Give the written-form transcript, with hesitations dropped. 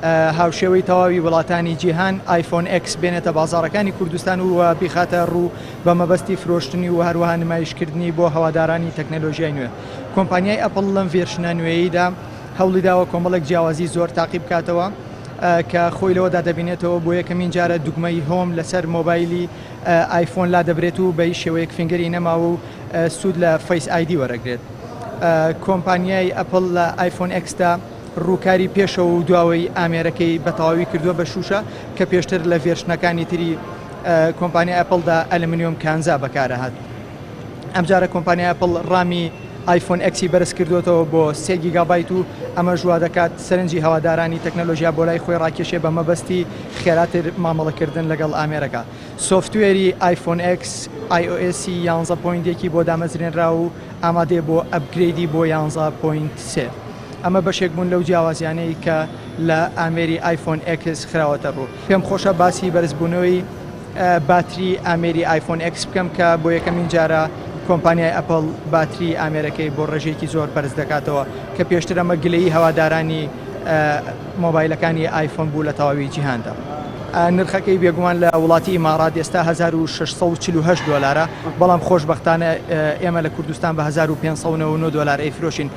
هاوشێوەی تەواوی وڵاتانی جیهان ئایفۆن ئێکس بێنێتە بازاڕەکانی کوردستان و بیخاتە ڕوو بە مەبەستی فرۆشتنی و هەروەها نمایشکردنی بۆ هەوادارانی تەکنەلۆژیای نوێ. کۆمپانیای ئەپڵ لەم version ە نوێیەیدا هەوڵی داوە کۆمەڵێک جیاوازی زۆر تاقی بکاتەوە کە خۆی لەوەدا دەبینێتەوە بۆ یەکەمین جارە دوگمەی home لەسەر مۆبایلی ئایفۆن لادەبرێت و بە هیچ شێوەیەک finger ی نەماوە و سوود لە Face ID وەرەگرێت. کۆمپانیای ئەپڵ لە ئایفۆن ئێکسدا ڕووکاری پێشەوە و دواوەی ئامێرەکەی بە تەواوی کردووە بە شووشە کە پێشتر لە version ەکانی تری کۆمپانیای ئەپڵدا ئەلمنیۆم کانزا بەکارەهات. ئەمجارە کۆمپانیای ئەپڵ ڕامی ئایفۆن ئێکسی بەرز کردووەتەوە بۆ سێ گیگابایت و ئەمەش وا دەکات سەرنجی هەوادارانی تەکنەلۆژیا بۆ لای خۆی ڕاکێشێ بە مەبەستی خێراتر مامەڵەکردن لەگەڵ ئامێرەکە. سۆفتوێری ئایفۆن ئێکس ئای ئۆ ئێسی یانزە point یەکی بۆ دامەزرێنراوە و ئامادەیە بۆ upgrade ی بۆ یانزە point سێ. ئەمە بەشێک بوون لەو جیاوازیانەی کە لە ئامێری ئایفۆن ئێکس خراوەتە ڕوو. پێم خۆشە باسی بەرزبوونەوەی باتری ئامێری ئایفۆن ئێکس بکەم کە بۆ یەکەمین جارە کۆمپانیای ئەپڵ باتری ئامێرەکەی بۆ ڕێژەیەکی زۆر بەرز دەکاتەوە کە پێشتر ئەمە گلەیی هەوادارانی مۆبایلەکانی ئایفۆن بوو لە تەواوی جیهاندا. نرخەکەی بێگومان لە وڵاتی ئیماڕات ئێستا 1648 دۆلارە، بەڵام خۆشبەختانە ئێمە لە کوردستان بە 1599 دۆلار ئەیفرۆشین.